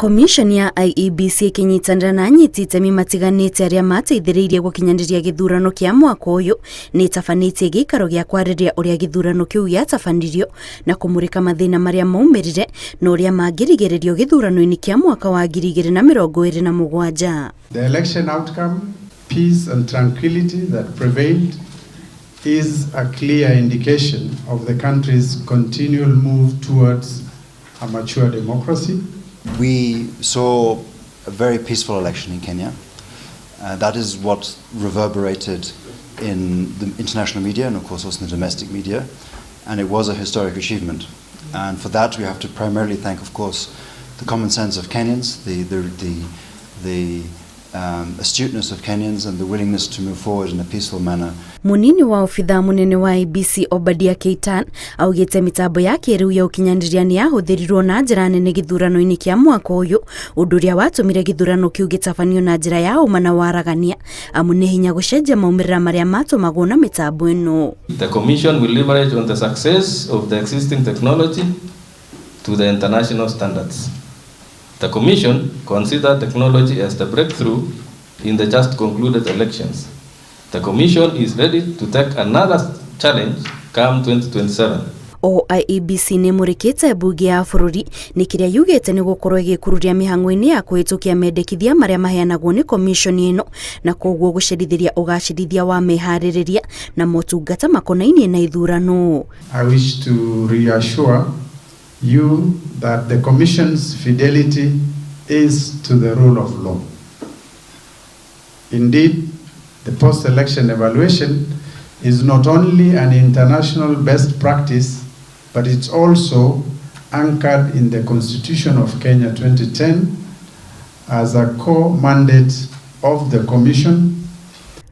Commission ya IEBC ĩkĩnyitanĩra na anyiti itemi matiganĩte arĩa mateithĩrĩirie gũkinyanĩria gĩthurano kĩa mwaka ũyũ nĩ ĩtabanĩtie gĩikaro gĩa kwarĩrĩria ũrĩa gĩthurano kĩu gĩatabanirio na kũmũrĩka mathĩna marĩa maumĩrire na ũrĩa mangĩrigĩrĩrio gĩthurano-inĩ kĩa mwaka wa 2027. The election outcome, peace and tranquility that prevailed is a clear indication of the country's continual move towards a mature democracy. We saw a very peaceful election in Kenya. That is what reverberated in the international media and, of course, also in the domestic media. And it was a historic achievement. And for that, we have to primarily thank, of course, the common sense of Kenyans, the astuteness of Kenyans, and the willingness to move forward in a peaceful manner. Munini wa obithaa munene wa IEBC Obadia Keitan augĩte mĩtambo ya kĩrĩu ya ũkinyanĩria nĩ yahũthĩrirwo na njĩra nene gĩthurano-inĩ kĩa mwaka ũyũ, ũndũ ũrĩa watũmire gĩthurano kĩu gĩtabanio na njĩra ya ũma na waragania, amu nĩ hinya gũcenjia maumĩrĩra marĩa matũmagwo na mĩtambo ĩno. The Commission will leverage on the success of the existing technology to the international standards. The Commission considered technology as the breakthrough in the just concluded elections. The Commission is ready to take another challenge come 2027. O IEBC nĩ ĩmũrĩkĩte mbunge ya bũrũri nĩ kĩrĩa yugĩte nĩ gũkorwo ĩgĩkururia mĩhang'o-inĩ ya kũhĩtũkia mendekithia marĩa maheanagwo nĩ commission ĩno, na koguo gũcerithĩria ũgacĩrithia wa meharĩrĩria na motungata makonainie na ithurano. I wish to reassure you that the Commission's fidelity is to the rule of law. Indeed, the post-election evaluation is not only an international best practice, but it's also anchored in the Constitution of Kenya 2010 as a core mandate of the Commission.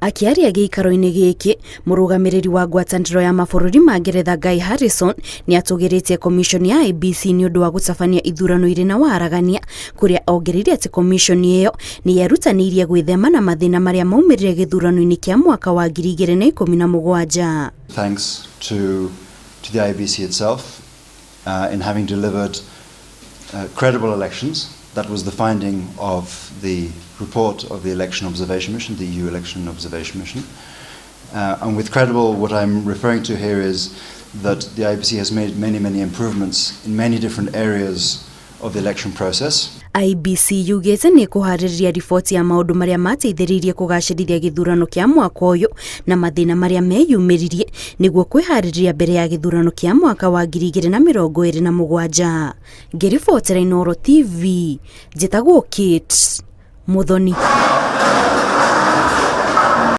Akĩaria gĩikaro-inĩ gĩkĩ, mũrũgamĩrĩri wa ngwatanĩro ya mabũrũri ma Ngeretha Guy Harrison nĩ atũgĩrĩtie commission ya IEBC nĩ ũndũ wa gũtabania ithurano irĩ na waragania, kũrĩa ongereire atĩ commission ĩyo nĩ yerutanĩirie gwĩthema na mathĩna marĩa maumĩrire gĩthurano-inĩ kĩa mwaka wa 2017. Thanks to the IEBC itself in having delivered credible elections. That was the finding of the report of the Election Observation Mission, the EU Election Observation Mission. And with credible, what I'm referring to here is that the IEBC has made many, many improvements in many different areas of the election process. IEBC yugĩte nĩ ĩkũharĩrĩria riboti ya maũndũ marĩa mateithĩrĩirie kũgacĩrithia gĩthurano kĩa mwaka ũyũ na mathĩna marĩa meyumĩririe nĩguo kwĩharĩrĩria mbere ya gĩthurano kĩa mwaka wa 2027. Ngĩribotera Inooro TV, njĩtagwo Kate Muthoni.